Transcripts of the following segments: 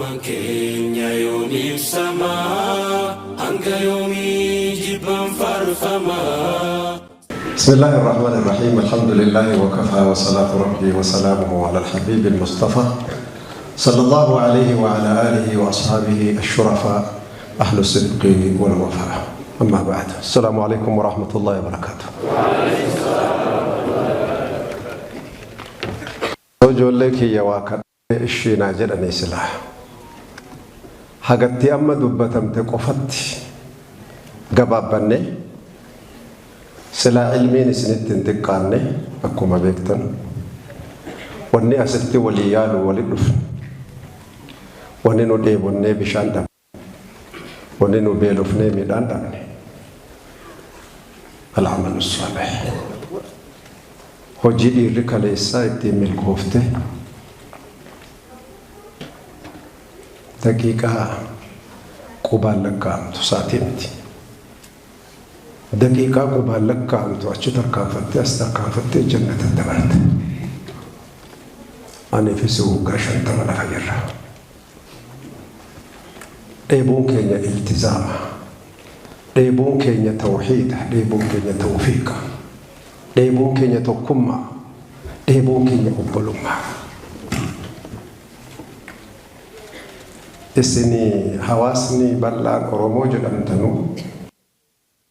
Tokkummaan keenya yoom ibsamaa? Hanga yoomii jibbaan faarfamaa? بسم الله الرحمن الرحيم، الحمد لله وكفى، وصلاة ربي وسلامه على الحبيب المصطفى صلى الله عليه وعلى آله وأصحابه الشرفاء أهل الصدق والوفاء. أما بعد، السلام عليكم ورحمة الله وبركاته. Ijoollee kiyya waa kadhee ishiinaa jedhanii silaa hagatti amma dubbatamte qofatti gabaabbanne silaa ilmiin isinitti hin xiqqaanne. Akkuma beektan, wanni asitti walii yaalu wali dhufne, wanni nu dheebonnee bishaan dhabne, wanni nu beelofnee midhaan dhabne, العمل الصالح, hojii dhiirri kaleessaa ittiin milkoofte daqiiqaa qubaan lakkaa'amtu, sa'atii miti. Daqiiqaa qubaan lakkaa'amtu achi tarkaanfattee as tarkaanfattee jannata dabarte. Aniifis waggaa 50 lafa jirra. Dheebuun keenya iltizaama. Dheebuun keenya tawxiida. Dheebuun keenya tawfiiqa. Dheebuun keenya tokkummaa. Dheebuun keenya obbolummaa. Isin hawaasni bal'aan Oromoo jedhamtanuu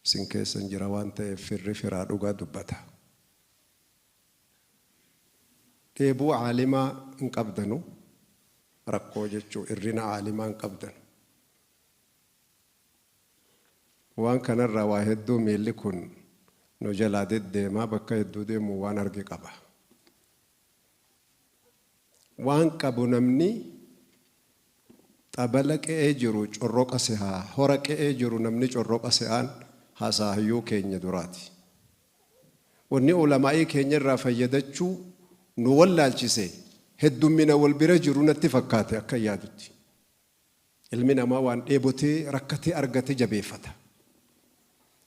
isin keessan jira waan ta'eef, firri firaa dhugaa dubbata. Dheebuu caalimaa hin qabdanu, rakkoo jechuu irrina caalimaa hin qabdanu. Waan kanarraa waa hedduu miilli kun nu jalaa deddeemaa bakka hedduu deemu waan arge qaba. Waan qabu namni xabala qe'ee jiru corroqa sehaa, hora qe'ee jiru namni corroqa se'aan haasaayyuu keenya duraati. Wanni ulamaa'ii keenya irraa fayyadachuu nu wallaalchise heddummina wal bira jiru natti fakkaate akka yaadutti. Ilmi namaa waan dheebotee rakkatee argate jabeeffata.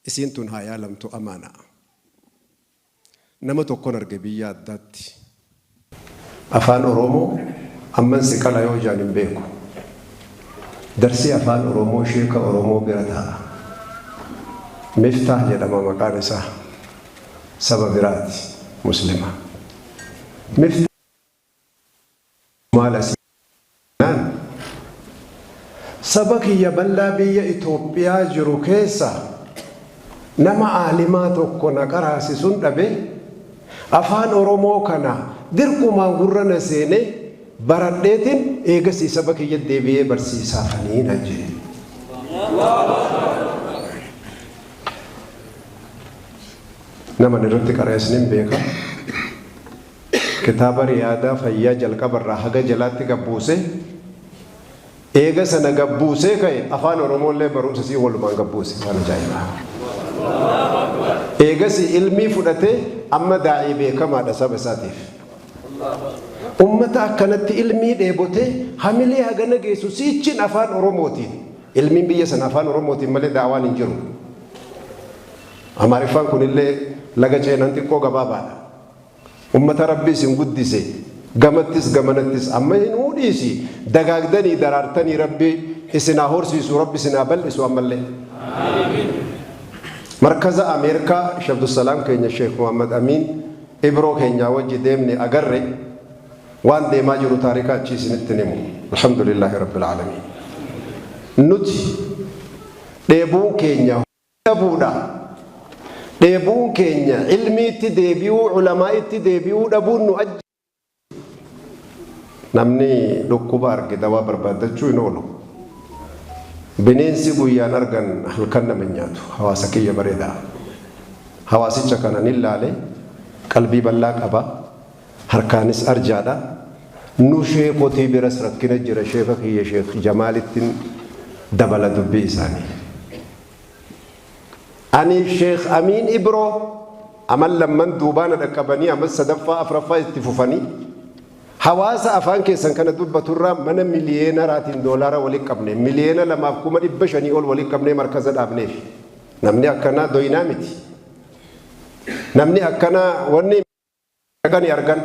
Isiin tun haa yaalamtu amaanaa. Nama tokkon arge biyya addaatti. Afaan Oromoo amman si qala yoo jaan hin beeku. Darsii Afaan Oromoo sheeka Oromoo bira taa'a. Miftaah jedhama maqaan isaa. Saba biraati, Muslima. Miftaah maal asii naan, saba kiyya bal'aa biyya Itoophiyaa jiru keessa nama aalimaa tokko na qaraasisuun dhabe, Afaan Oromoo kana dirqumaan gurra na seenee baradheetiin eegasii saba kiyya deebi'ee barsiisaafanii naan jedhe. Naman irratti qara'es nin beeka. Kitaaba Riyaadaa fayyaa jalqabarraa haga jalaatti gabbuuse. Eega sana gabbuusee ka'e, Afaan Oromoollee barumsa sii walumaan gabbuuse, waan ajaa'ibaa. Eegasii ilmii fudhatee amma daa'ii beekamaadha saba isaatiif. Ummata akkanatti ilmii dheebotee hamilee hagana geessu siichin Afaan Oromootiin. Ilmiin biyya sana Afaan Oromootiin malee daawaan hin jiru. Amaariffaan kunillee laga ceenan xiqqoo gabaabaadha. Ummata Rabbi isin guddise gamattis gamanattis amma hinuu dhiisi, dagaagdanii daraartanii Rabbi isin haa horsiisu, Rabbi isin haa bal'isu ammallee. Markaza Ameerikaa Sheekh Abdusalaam keenya, Sheekh Muhammad Amiin Ibroo keenyaa wajji deemne agarre, waan deemaa jiru taarika achii isinitti himu. الحمد لله رب العالمين. Nuti dheebuun keenya dhabuudha. Dheebuun keenya ilmiitti deebi'uu, ulamaa'itti deebi'uu dhabuun nu ajje. Namni dhukkuba arge dawaa barbaaddachuu hin oolu. Bineensi guyyaan argan halkan nama hin nyaatu. Hawaasa kiyya bareedaa. Hawaasicha kana ni ilaale, qalbii bal'aa qaba. Harkaanis arjaadha. Nu sheekotii biras rakkina jira, sheeka kiyya Sheek Jamaalittiin dabala dubbii isaanii. Aniif Sheekh Amiin Ibroo amal lamman duubaana dhaqqabanii amal sadaffaa afraffaa itti fufanii hawaasa afaan keessan kana dubbaturraa mana miliyeenaraatiin doolaara walitti qabne, 2,500,000 ol walitti qabnee markaza dhaabneef. Namni akkanaa doyinaa miti. Namni akkanaa wanni dhaqanii argan.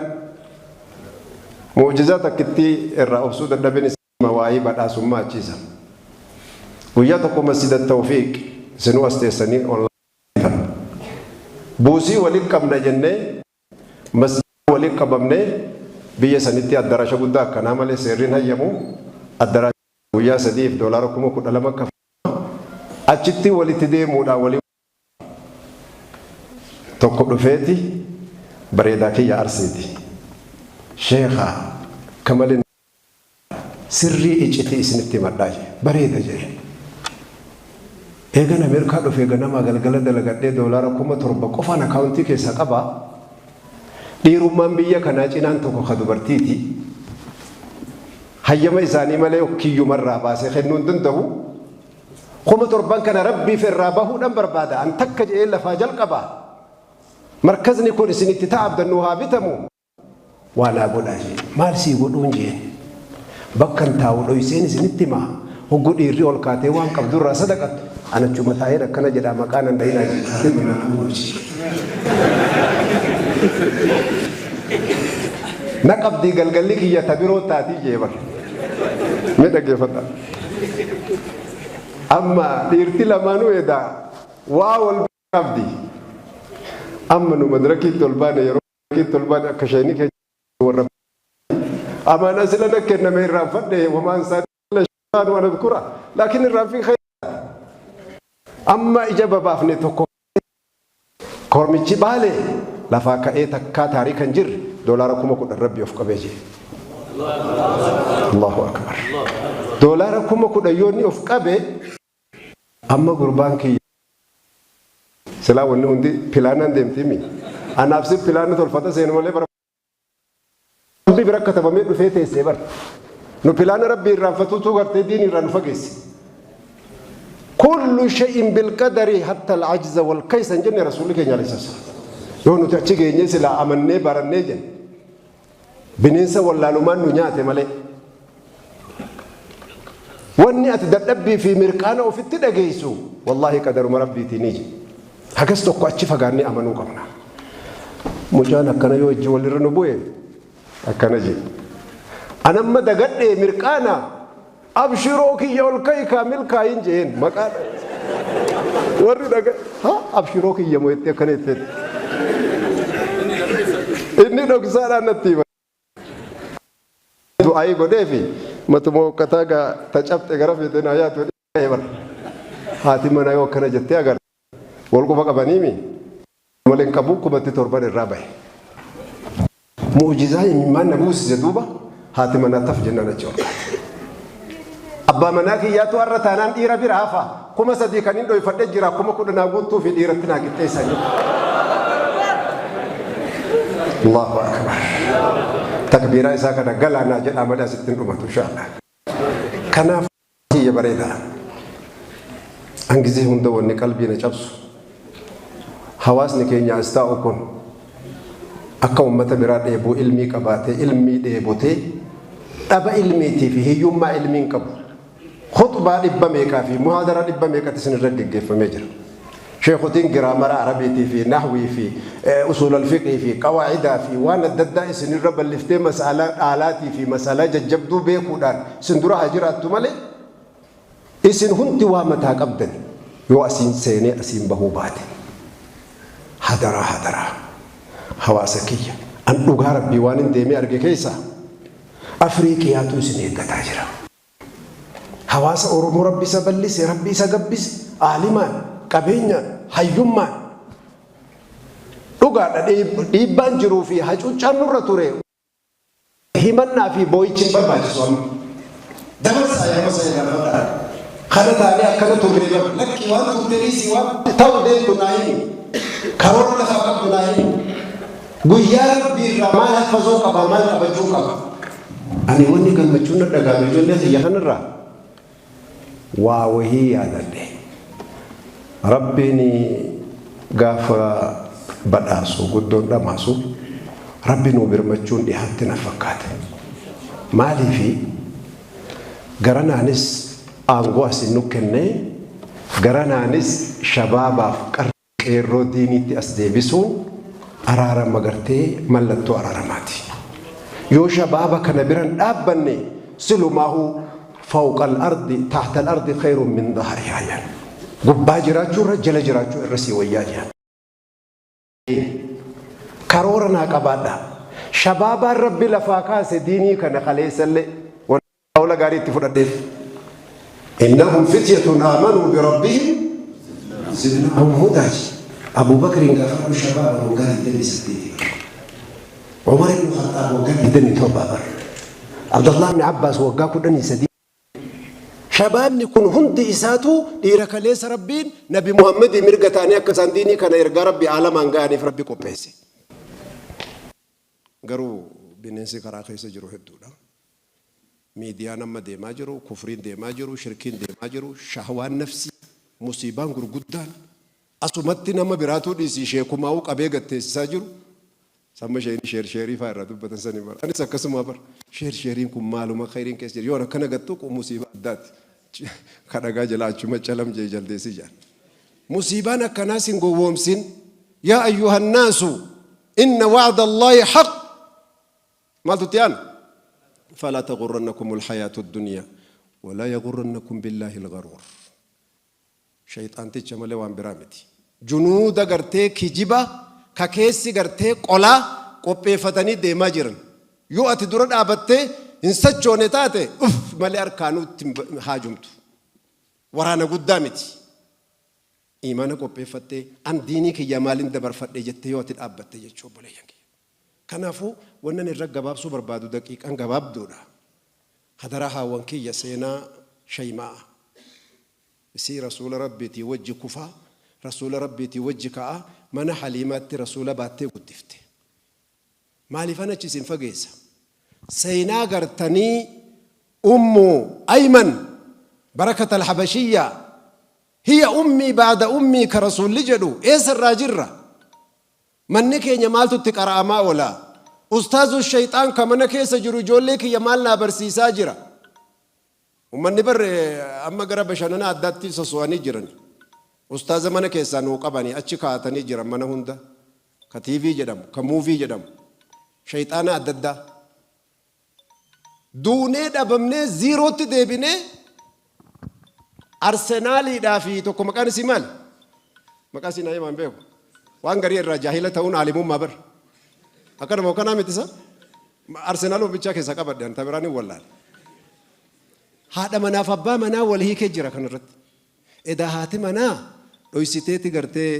Muujizaa takkitti irraa obsuu dadhabeen. Waa'ee badhaasummaa achiisa. Guyyaa tokko Masjida Tawfiiq isinuu as teessanii online buusii waliin qabna jennee masjida waliin qabamnee, biyya sanitti addaraasha guddaa akkanaa malee seerriin hayyamu, addaraasha guyyaa 3f doolaara 12,000 kafalama. Achitti walitti deemuudhaan walii tokko dhufeeti, bareedaa kiyya Arsiiti. Sheekha kamalee, sirrii iccitii isinitti himadhaa jee. Bareeda jee. Eegan Ameerikaa dhufee ganamaa galgala dalagadhee doolaara 7,000 qofaan akaawuntii keessaa qabaa. Dhiirummaan biyya kanaa cinaan tokko ka dubartiiti. Hayyama isaanii malee kiyyumarraa baasee kennuu hin danda'u. 7,000 kana rabbiif irraa bahuudhaan barbaada. An takka jedhee lafaa jalqaba. Markazni kun isinitti ta'abdannu haa bitamu. Waa naa godhaa jee. Maal sii godhuun jeen. Bakka hin taa'u dhoyseen isinitti himaa. Hoggu dhiirri ol kaatee waan qabdurraa sadaqattu. Anachuma taa'een akkana jedhaa, maqaa nan dhayinaa jee. Na qabdii galgalli kiyya ta biroo taatii jee bar. Mee dhaggeeffadha. Amma dhiirti lamaanuu edaa waa wal qabdi. Amma nu madrakiitti ol baane, yeroo madrakiitti ol baane akka shayni keenya warra amaanaa sila na kenname irraanfadhe, wamaan isaa waan adkura laakiin irraanfii amma ija babaafne tokko kormichi baale lafaa ka'ee takkaa taarika hin jirre doolaara 10,000 rabbi of qabee jee. Allahu akbar. Doolaara 10,000 yoo inni of qabe, amma gurbaan kiyya silaa wanni hundi pilaanaan deemtimi. Anaaf si pilaana tolfata seenu malee bara rabbi bira katabamee dhufee teessee bara. Nu pilaana rabbi irraanfatuutu gartee diin irraa nu fageesse. Kullu shay'in bilqadari hatta al-ajza wal kaysa hin jenne rasuulli keenya alayhi salaam. Yoo nuti achi geenyee silaa amannee barannee jenne, bineensa wallaalumaan nu nyaate malee. Wanni ati dadhabbii fi mirqaana ofitti dhageessu wallaahi qadaruma rabbiitiin ije. Hagas tokko achi fagaannee amanuu qabna. Mucaan akkana yoo ijji walirra nu bu'e akkana jedhe. Anamma dagadhee mirqaana, abshiroo kiyya ol ka'i kaa milkaayin jeen maqaa warri dhaga ha abshiroo kiyya moo jettee akkana jetteetti. Inni dhoksaadhaan natti hima. Du'aayii godheefi matuma hokkataa gaa ta cabxe gara feete naa yaatu bara. Haati manaa yoo akkana jettee agarra. Wal quba qabaniimi. Malee hin qabu 7,000 irraa bahe. Mu'jizaa imimmaan na buusise duuba haati manaa taf jennaan achi ol kaate. Abbaa manaa kiyyaatu har'a taanaan dhiira bira hafa. 3,000 kan hin dhoyfadhe jira, 10,000 guuttuu fi dhiiratti naa qixxeessaa jiru. Allahu akbar. Takbiiraa isaa kana galaanaa jedhaa malee asitti hin dhumatu inshaallah. Kanaaf kiyya bareedaa. Hangizee hunda wanni qalbii na cabsu, hawaasni keenya as taa'u kun akka uummata biraa dheebuu ilmii qabaatee ilmii dheebotee dhaba ilmiitii fi hiyyummaa ilmiin qabu. Khutbaa dhibba meeqaa fi muhaadara dhibba meeqatti isin irra geggeeffamee jira. Sheekotiin giraamara Arabiitii fi nahwii fi usuul alfiqii fi qawaa'idaa fi waan adda addaa isin irra balliftee mas'alaa dhaalaatii fi mas'alaa jajjabduu beekuudhaan isin dura haa jiraattu malee, isin hundi waa mataa qabdan yoo asiin seenee asiin bahuu baate. Hadaraa, hadaraa, hawaasa kiyya, an dhugaa rabbii waan hin deemee arge keessaa Afriiqiyaatu isin eeggataa jira. Hawaasa Oromoo rabbi isa bal'ise, rabbi isa gabbise, aalimaan, qabeenyaan, hayyummaan. Dhugaadha, dhiibbaan jiruu fi hacuuccaan nurra ture. Himannaa fi boo'ichi hin barbaachisu amma. Dabarsaa yeroo sana gaafadhaa. Kana taanee akkana turre bara. Lakki, waan turte dhiisii, waan ta'u deemtu naa himi. Karoora lafaa qabdu naa himi. Guyyaa rabbii irraa maal haffazuu qaba, maal qabachuu qaba? Ani wanni gammachuun na dhaga'ame ijoollee kiyya kanarraa waa wahii yaadadhe. Rabbiin gaafa badhaasu guddoon dhamaasu, rabbi nuu birmachuun dhihaatti na fakkaate. Maaliifi garanaanis aangoo asiin nu kennee, garanaanis shabaabaaf qeerroo diiniitti as deebisuun araarama gartee mallattoo araaramaati. Yoo shabaaba kana biran dhaabbanne Silumaahuu fawqa al-ardi tahta al-ardi khayrun min dahrihaa jedhan. Gubbaa jiraachuu irra jala jiraachuu irra sii wayyaa jedhan. Karoora naa qabaadhaa. Shabaabaan Rabbi lafaa kaase diinii kana kaleessallee Qawla gaarii itti fudhadheef. Innahum fityatun aamanuu birabbihim zidnaahum hudaa jedhe. Abuu Bakriin gaafadhu shabaaba waggaa 28 bar. Umar ibnu Khaxxaab waggaa 27 bar. Abdallah ibn Abbaas waggaa 13. Shabaabni kun hundi isaatuu dhiira kaleessa Rabbiin Nabi Muhammadii mirga ta'anii akka isaan diinii kana ergaa Rabbi aalamaan ga'aniif Rabbi qopheesse. Garuu bineensi karaa keessa jiru hedduudha. Miidiyaan amma deemaa jiru, kufriin deemaa jiru, shirkiin deemaa jiru, shahwaan nafsii, musiibaan gurguddaan asumatti nama biraatuu dhiisii sheekumaa'uu qabee gad teessisaa jiru. Samma sheeyni sheer sheerii faa irraa dubbatan sanii bara. Anis akkasumaa bara. Sheer sheeriin kun maaluma khayriin keessa jira. Yoon akkana gad tuqu musiibaa addaati. Ka dhagaa jalaa achuma calam jee jaldeessi jedhan. Musiibaan akkanaa sin gowwoomsin. Yaa ayyuhannaasu inna wa'da Allaahi haq. Maaltu itti aana? Falaa taghurrannakumul hayaatud duniyaa walaa yaghurrannakum billaahil gharuur. Shayxaanticha malee waan biraa miti. Junuuda gartee kijiba ka keessi gartee qolaa qopheeffatanii deemaa jiran. Yoo ati dura dhaabattee hin sachoone taate uf malee harkaanuu itti hin haajumtu. Waraana guddaa miti. Iimaana qopheeffattee an diinii kiyya maalin dabarfadhe jettee yoo ati dhaabbatte jechuu obboleeyyan kiyya. Kanaafuu wannan irra gabaabsuu barbaadu daqiiqaan gabaabduudha. Hadaraa haawwan kiyya seenaa Shayma'a isii Rasuula Rabbiitii wajji kufaa, Rasuula Rabbiitii wajji ka'aa mana Haliimaatti Rasuula baattee guddifte. Maaliifan achi isin fageessa? Seenaa gartanii Ummu Ayman Barakat al-Habashiyyaa hiya ummii ba'da ummii ka Rasuulli jedhu eessa irraa jirra? Manni keenya maaltu itti qara'amaa oola? Ustaazu shayxaan ka mana keessa jiru ijoollee kiyya maal naa barsiisaa jira? Ummanni bar amma gara bashannana addaatti sosso'anii jiran. Ustaaza mana keessaa nuu qabanii achi kaa'atanii jiran mana hunda. Ka TV jedhamu, ka muuvii jedhamu. Shayxaana adda addaa. Duunee dhabamnee ziirootti deebinee Arsenaaliidhaa fi tokko maqaan isii maali? Maqaa isii naa himaa hin beeku. Waan garii irraa jaahila ta'uun aalimummaa bar. Akkanuma akkanaa miti isa? Arsenaal bichaa keessaa qabadhe an tabiraan hin wallaale. Haadha manaaf abbaa manaa wal hiikee jira kanarratti. Edaa haati manaa dhoysiteeti gartee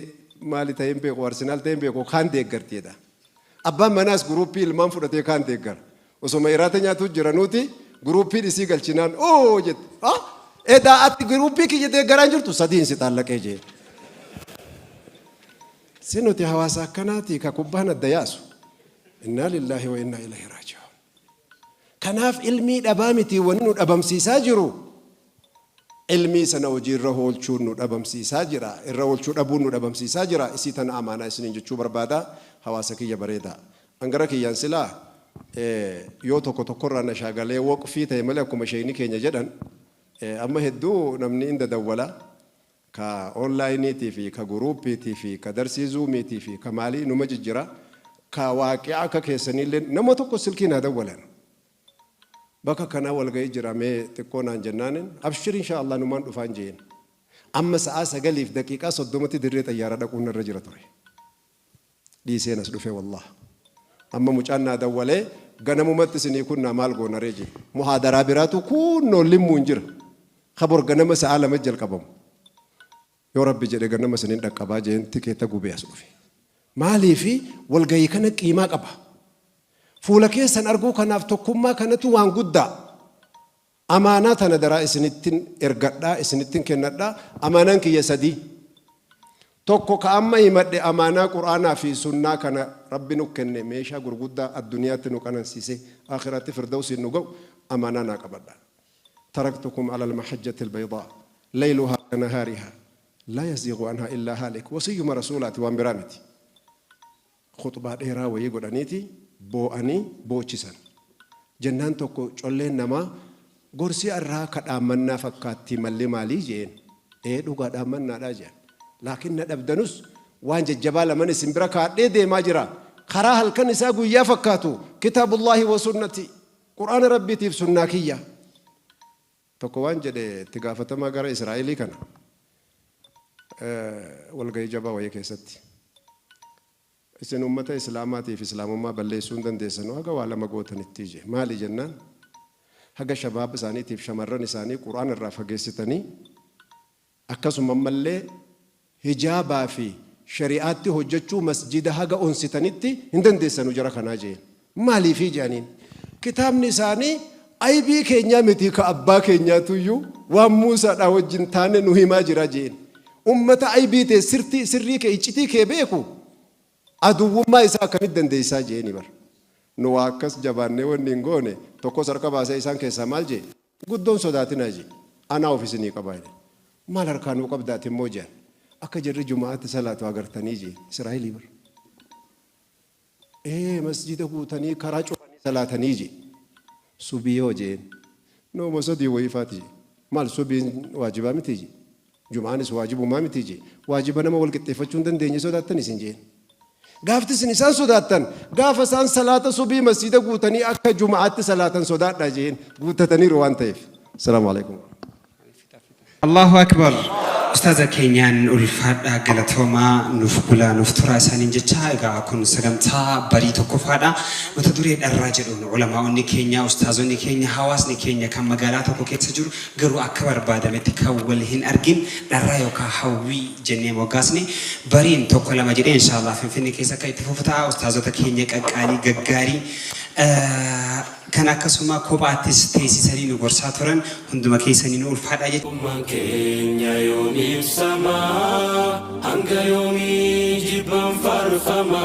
maali ta'ee hin beeku Arsenaal ta'ee hin beeku kaan deeggarti edaa. Abbaan manaas guruuppii ilmaan fudhatee kaan deeggara. Osoma iraata nyaatuu jiranuuti guruuppiin isii galchinaan oo jette. Ah edaa ati guruuppii kiyya deeggaraa hin jirtu sadiin si xaallaqee jee. Si nuti hawaasa akkanaati ka kubbaan adda yaasu. Innaa lillaahi wa innaa ilayhi raaji'uun. Kanaaf ilmii dhabaa miti wanni nu dhabamsiisaa jiru. Ilmii sana hojii irra oolchuun nu dhabamsiisaa jira. Irra oolchuu dhabuun nu dhabamsiisaa jira. Isii tana amaanaa isiniin jechuu barbaada. Hawaasa kiyya bareedaa. An gara kiyyaan silaa yoo tokko tokkorraa na shaagalee waqfii ta'e malee akkuma sheeyni keenya jedhan amma hedduu namni in dadawwala. Ka onlaayiniitii fi ka guruuppiitii fi ka darsii zuumiitii fi ka maalii numa jijjira. Ka waaqi'a akka keessaniillee nama tokko silkii naa dawwalan. Bakka kanaa walga'ii jira mee xiqqoo naan jennaanin abshir inshaa Allah numaan dhufaan je'een. Amma sa'aa 9:30tti dirree xayyaaraa dhaquun narra jira ture. Dhiiseen as dhufe wallaah. Amma mucaan naa dawwalee ganamumatti isinii kunnaa maal goona ree je'e. Muhaadaraa biraatu kuunnoo limmuun jira. Ka bor ganama sa'aa 2 jalqabamu. Yoo Rabbi jedhe ganama isinin dhaqqabaa je'een tikeeta gubee as dhufe. Maaliifi walgahii kana qiimaa qaba. Fuula keessan arguu kanaaf tokkummaa kanatu waan guddaa. Amaanaa tana daraa isinittin ergadha, isinittin kennadha. Amaanaan kiyya sadii. Tokko ka amma himadhe amaanaa Qur'aanaa fi sunnaa kana Rabbi nu kenne meeshaa gurguddaa adduniyaatti nu qanansiisee aakhiraatti firdawsiin nu ga'u amaanaa naa qabadha. Taraktukum alal mahajjatil baydaa layluhaa ka nahaarihaa laa yaziigu anhaa illaa haalik wasiyyuma rasuulaati waan biraa miti. Khuxbaa dheeraa wayii godhaniiti boo'anii boochisan. Jennaan tokko colleen namaa gorsi arraa ka dhaammannaa fakkaattii malli maalii je'een. Ee dhugaa dhaammannaadhaa je'an. Laakiin na dhabdanus waan jajjabaa laman isin bira kaadhee deemaa jira. Karaa halkan isaa guyyaa fakkaatu kitaabullaahi wa sunnatii. Qur'aana Rabbiitiif sunnaa kiyya. Tokko waan jedhe itti gaafatamaa gara Israa'elii kana walgahii jabaa wayii keessatti. Isin ummata Islaamaatiif Islaamummaa balleessuu hin dandeessanu haga waa lama gootanitti je. Maali jennaan haga shabaab isaaniitiif shamarran isaanii Qur'aana irraa fageessitanii akkasuma ammallee hijaabaa fi shari'aatti hojjechuu masjida haga onsitanitti hin dandeessanu jara kanaa jeen. Maaliifii jedhaniin. Kitaabni isaanii aybii keenyaa miti ka abbaa keenyaatuyyuu waan Muusaadhaa wajjin taane nu himaa jira jeen. Ummata aybii tee sirtii sirrii kee iccitii kee beeku aduwwummaa isaa akkamitti dandeessaa jeeni bar. Nu waa akkas jabaannee wanni hin goone tokkos harka baasee isaan keessaa maal jee Guddoon sodaatinaa jee. Anaa of isinii qabaa jedhe. Maal harkaa nuu qabda ati immoo je'an. Akka jarri juma'aatti salaatu agartanii jeen. Israa'ilii bar. Ee masjida guutanii karaa cufanii salaatanii jee. Subii hoo jeen. Nooma sadii wayiifaati jee. Maal subiin waajibaa miti jee. Jum'aanis waajibumaa miti jee. Waajiba nama wal qixxeeffachuu hin dandeenye sodaattan isin jeen. Gaafti isin isaan sodaattan gaafa isaan salaata subii masjiida guutanii akka juma'aatti salaatan sodaadhaa jeen guuttataniiru waan ta'eef. Assalaamu alaikum. Allahu Akbar Ustaaza keenyaan ulfaadhaa galatoomaa nuuf bulaa nuuf turaa isaaniin jecha egaa kun sagantaa barii tokkoffaadha mata duree dharraa jedhuun ulamaa'onni keenya ustaazonni keenya hawaasni keenya kan magaalaa tokko keessa jiru garuu akka barbaadametti kan wal hin argin dharraa yookaa hawwii jennee moggaasne bariin tokko lama jedhee inshallah Finfinnee keessa akka itti fufu ta'a ustaazota keenya qaqqaalii gaggaarii kan akkasuma kophaattis teessisanii nu gorsaa turan hunduma keessaniinuu ulfaadhaa jecha. Ummaan keenya yoom ibsama? Hanga yoomii jibbaan faarfama?